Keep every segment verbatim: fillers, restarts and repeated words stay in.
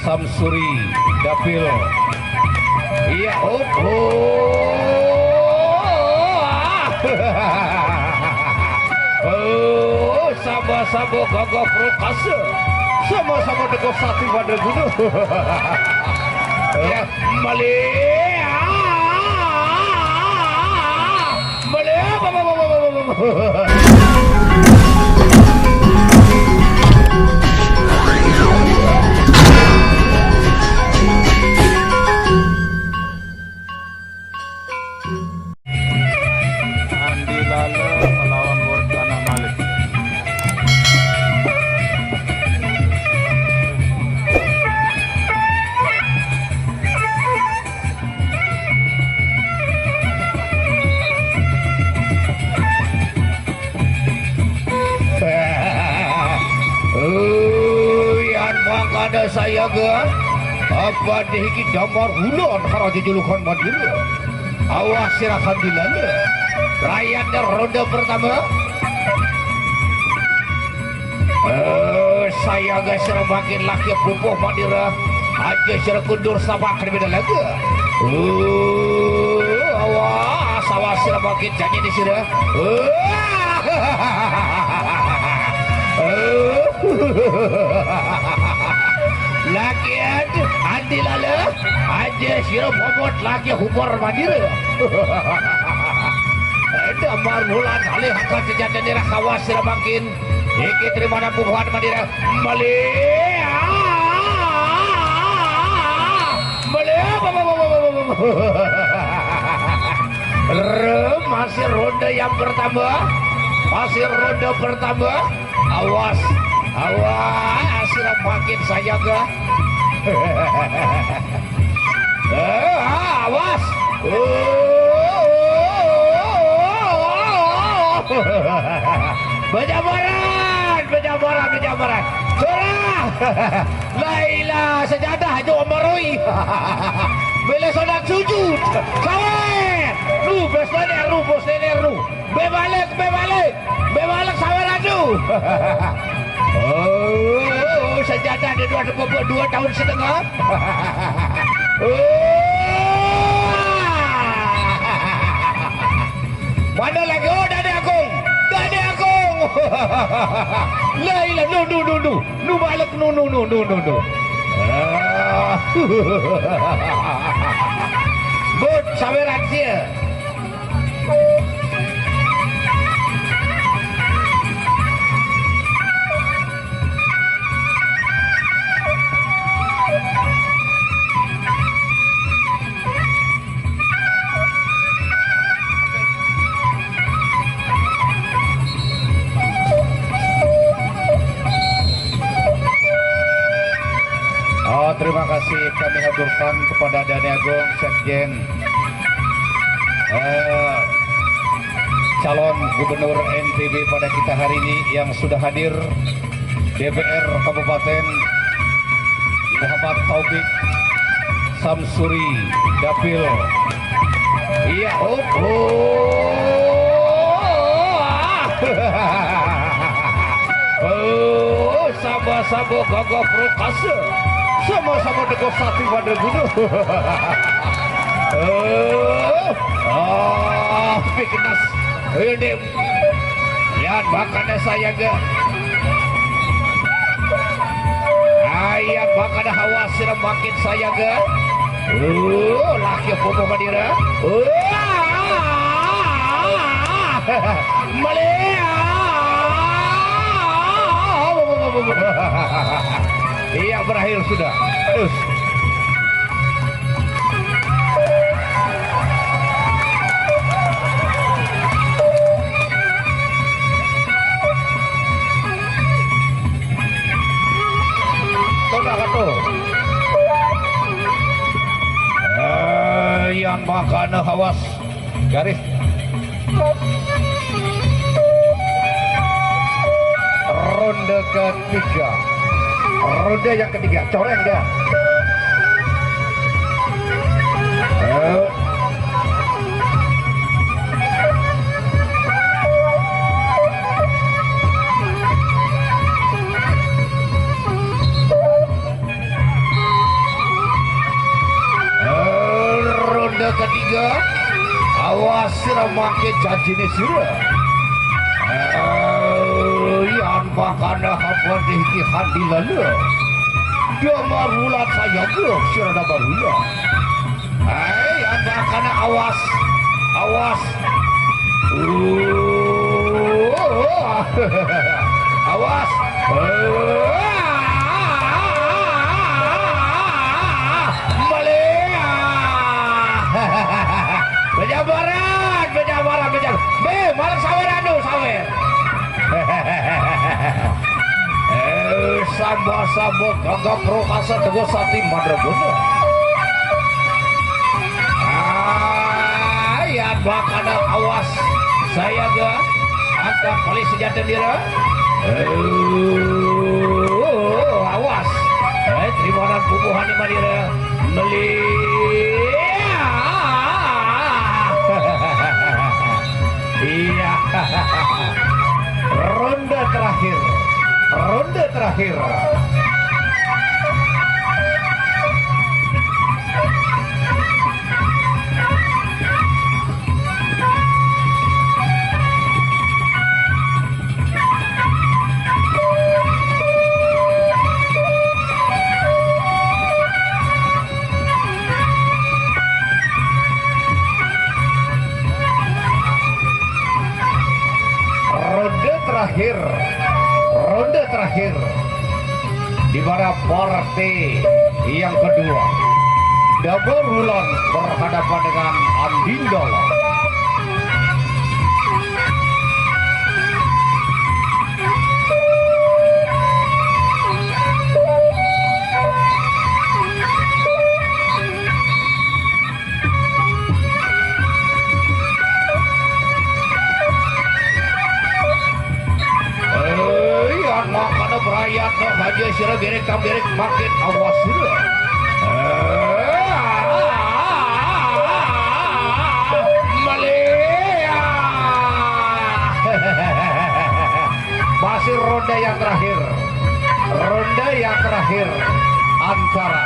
Samsuri, Dapil. Iya, oh, oh. Oh, sama-sama gagah perkasa. Sama-sama teguh sakti pada guna. Ya, mali. Mali. Andi Lala melawan Wardana Malik. Oh, yan mangkana sayaga. Apa dihiki damar hulon karaja julukan Madura. Awas sira kandilana. Rayatnya ronde pertama. Eh, sayaga sira makin laki pupuh Madura. Aja sira kundur sabak beda laga. Oh, awas, awas sira makin janji di sira. Oh. Lakian Andi Lala, aja sira momot laki humor Madura. Damar bulan alih angkat senjata nira kawas sira makin. Iki terima pukulan Madura. Mali. Mali. Re, masih ronde yang pertama. Masih ronde pertama. Awas. Awas. Sira makin sayaga. Eh, ah, awas. Oh. Berjambaran, berjambaran, berjambaran. Surah. Lailah, sejadah jo merui. Bila sodak sujud. Sawer. Lu, bes nenek, lu, bos nenek, lu. Bebalik, bebalik. Bebalik, sawer, aduh. Oh, senjata ada dua, dua, dua tahun setengah. Oh. Mana lagi? Oh, Dani Agung. Dani Agung. Lailah, nu, nu, nu, nu. Nu balik, nu, nu, nu, nu, nu, nu. Ah. But, saweran sia. Oh, terima kasih kami haturkan kepada Dani Agung, Sekjen, eh, calon Gubernur N T B pada kita hari ini yang sudah hadir, D P R Kabupaten, Muhammad Taufik Samsuri Dapil. Iya, oh, oh. Oh, sama-sama gagah perkasa. Sama-sama teguh sakti pada guna. Oh, oh, Piknas. Ini Yan bakana sayaga. Ayan bakana hawas sira makin sayaga. Uh, laki pupuh Madura. Uh, Malia. Iya, berakhir sudah. Terus. Toda kato. Eh, yang makana hawas. Garis. Ronde ketiga. Ronde yang ketiga, coreng dia. Eh. Sira mangke janjine sira. Eh, yan makana hamba niki handi lala. Damar wulan sayaga sira damar wulan. Eh, yan makana awas. Awas. Uh, awas. Uh, Malih. Pejabaran, pejabaran, pejabaran. Be, malah sawer anu, sawer. Eh, samba-samba gagap rokasa teguh sati madraguna. Ah, ya bakana awas. Saya ga angkat paling senjata dira. Eh, awas. Eh, terima dan bubuhan di manira. Meli. Iya. Ronde terakhir. Ronde terakhir. Ronde terakhir, ronde terakhir, di mana partai yang kedua, Damar Wulan berhadapan dengan Andinggala. Eh, anak-anak rakyat, no haja sira birik kambirik makin awas sira. Eh, Malia. Masih ronde yang terakhir. Ronde yang terakhir antara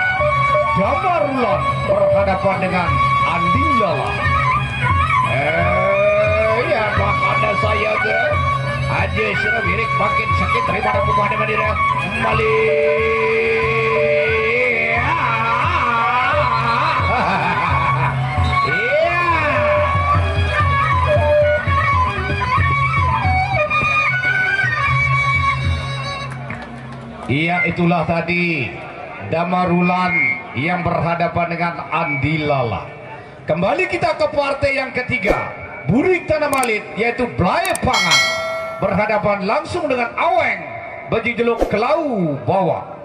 Damar Wulan berhadapan dengan Anding Lala. Eh, ya, makanya saya ke aja sira birik makin sakit daripada pemane manira. Malia. Iya. Iya, itulah tadi Damar Wulan yang berhadapan dengan Anding Lala. Kembali kita ke partai yang ketiga, Burik Tanam Alit, yaitu Blai Pangan berhadapan langsung dengan Aweng berjejuluk Kelau Bawang.